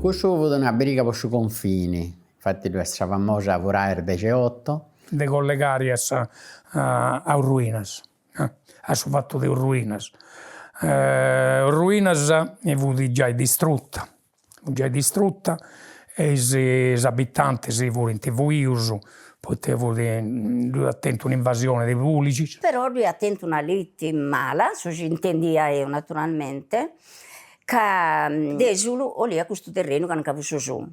Cussu fut una briga po su confini, infati ddu est sa famosa Forai 'e is dexeoto. De collegare a sa a Orruinas, a su fatu de Orruinas. Orruinas fut giai distrutta, fut giai distrutta e is abitantes furint fuius poita fut ddu iat tentu un'invasione de pulixis. Però ddu iat tentu una liti mala, su chi intendia 'eu naturalmente, ca Desulu 'oliat custu terrenu ca nca fut su suu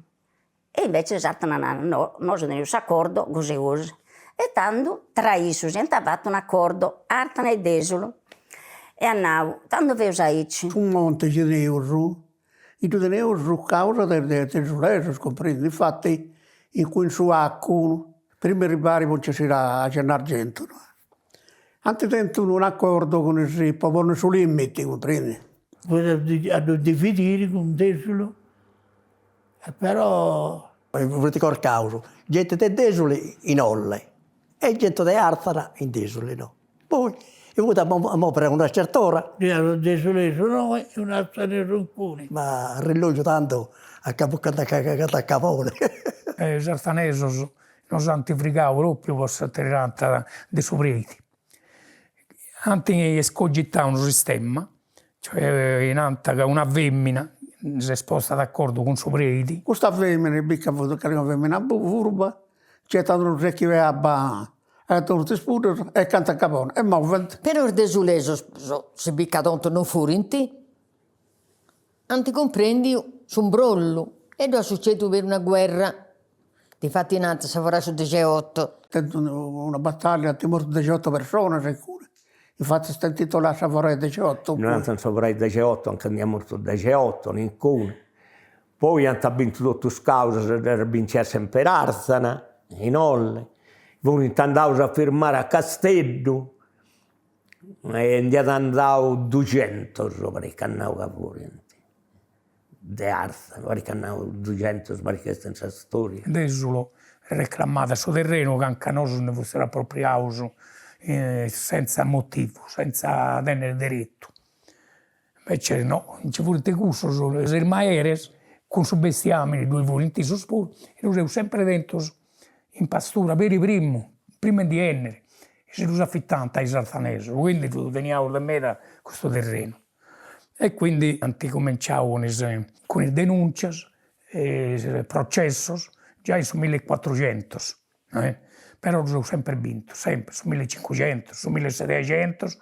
E invece Àrthana nat, no, nosu teneus s'acordo gosi e gosi. E tando tra issus iant fatu un'acordo, Àrthana e Dèsulu. E at nau, tando feus aici. Su monte chi teneus, ddu teneus causa de is desulesus, cumprendi, infati in cun su 'Acu, prima 'e arribare po nci 'essiri a Gennargentu, ant tentu un'acordo cun is po ponni su limiti, cumprendi. Fut a ddu dividiri cun Dèsulu Però. Funt corcaus genti de Desuli in Olle e genti de Arthana in Desuli no. Poi fut a movere a una certa ora. Ddoi at unu desulesu innoi e unu arthanesu inguni. Ma arrellogiu tandu a cantu a caboni. Is arthanesos nos ant frigau propriu po sa tiranta de su preidi. Ant escogitau unu sistema, cioè nant ca una femina s'est posta d'acordu cun su preidi. Custa femina bit ca fut calincuna femina furba, nci 'etat unu secchiu 'e abba a totus is puddas e cantu a caboni e movent. Però is desulesos si bit ca tontus non furint, ant cumprendiu su mbrollu e ddu at sucediu peri una guerra, difati nant sa forai 'e su dexeoto. Tentu una battaglia, ant mortu dexeoto personas inguni, infati est intitolada sa forai dexeoto. Nant sa forai dexeoto, anca nd'iat mortu dexeoto, nincunu. Poi ant bintu totu is causas e ddas binciat sempri Arthana, in Olle, furint andaus a firmare a Casteddu E nd'iat andau duxentus, parit ca at nau ca furint, de Arthana, parit ca at nau duxentus, parit ca est in sa storia. Desulo reclamat su terrenu ca nca nosu ndi fustis apropriaus senza motivu, senza tenni deretu. Invece no, nci furint cussus, is maeres cun su bestiamini ddoi furint issus puru e ddus eus sempri tentus in pastura peri primu, primu 'e ndi 'enniri, si ddus afitant a is arthanesus, quindi ddu teniaus de meda custu terrenu. E quindi ant cumenciau cun is cun is denuncias e is processus giai in su millicuatruxentus Però ddus eus sempri bintus, sempri, su millicincuxentus, su millisetexentus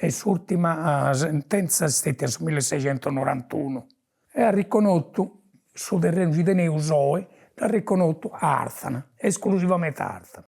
e s'urtima sentenza est stetia in su millisexentusnorantunu. E at riconotu su terrenu chi teneus oi, dd'at riconotu a Arthana, esclusivamente a Arthana.